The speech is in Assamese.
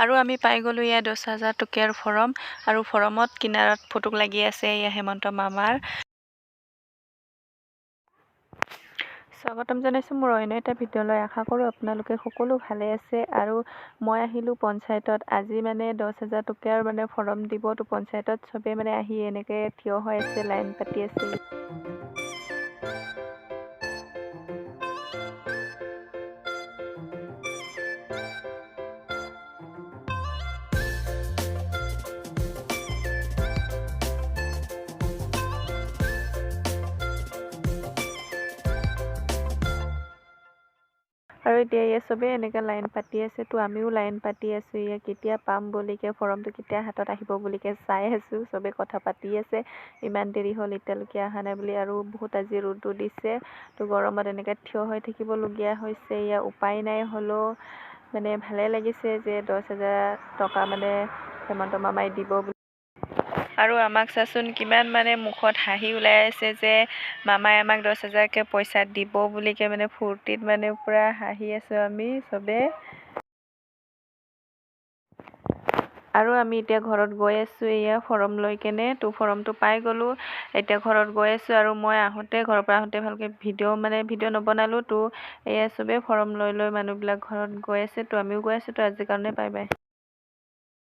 আৰু আমি পাই গ'লোঁ ইয়াত 10,000 টকীয়াৰ ফৰম। আৰু ফৰমত কিনাৰত ফটো লাগি আছে এয়া হেমন্ত মামাৰ। স্বাগতম জনাইছোঁ মোৰ অন্য এটা ভিডিঅ'লৈ। আশা কৰোঁ আপোনালোকে সকলো ভালে আছে। আৰু মই আহিলোঁ পঞ্চায়তত। আজি মানে 10,000 টকীয়াৰ মানে ফৰম দিব। তো পঞ্চায়তত চবেই মানে আহি এনেকৈ থিয় হৈ আছে, লাইন পাতি আছে। আৰু এতিয়া ইয়াত চবেই এনেকৈ লাইন পাতি আছে, তো আমিও লাইন পাতি আছোঁ। ইয়াত কেতিয়া পাম বুলিকে, ফৰমটো কেতিয়া হাতত আহিব বুলিকে চাই আছোঁ। চবেই কথা পাতি আছে, ইমান দেৰি হ'ল এতিয়ালৈকে অহা নাই বুলি। আৰু বহুত আজি ৰ'দো দিছে, তো গৰমত এনেকৈ থিয় হৈ থাকিবলগীয়া হৈছে। ইয়াৰ উপায় নাই, হ'লেও মানে ভালে লাগিছে যে 10,000 টকা মানে হেমন্ত মামাই দিব বুলি। আৰু আমাক চাচোন কিমান মানে মুখত হাঁহি ওলাই আছে যে মামাই আমাক 10,000কৈ পইচা দিব বুলিকে, মানে ফূৰ্তিত মানে পূৰা হাঁহি আছোঁ আমি চবে। আৰু আমি এতিয়া ঘৰত গৈ আছোঁ এয়া ফৰম লৈ কেনে। তো ফৰমটো পাই গ'লোঁ, এতিয়া ঘৰত গৈ আছোঁ। আৰু মই আহোঁতে, ঘৰৰ পৰা আহোঁতে ভালকৈ ভিডিঅ' মানে ভিডিঅ' নবনালোঁ। তো এয়া চবেই ফৰম লৈ লৈ মানুহবিলাক ঘৰত গৈ আছে, তো আমিও গৈ আছোঁ। তো আজিৰ কাৰণে বাই বাই।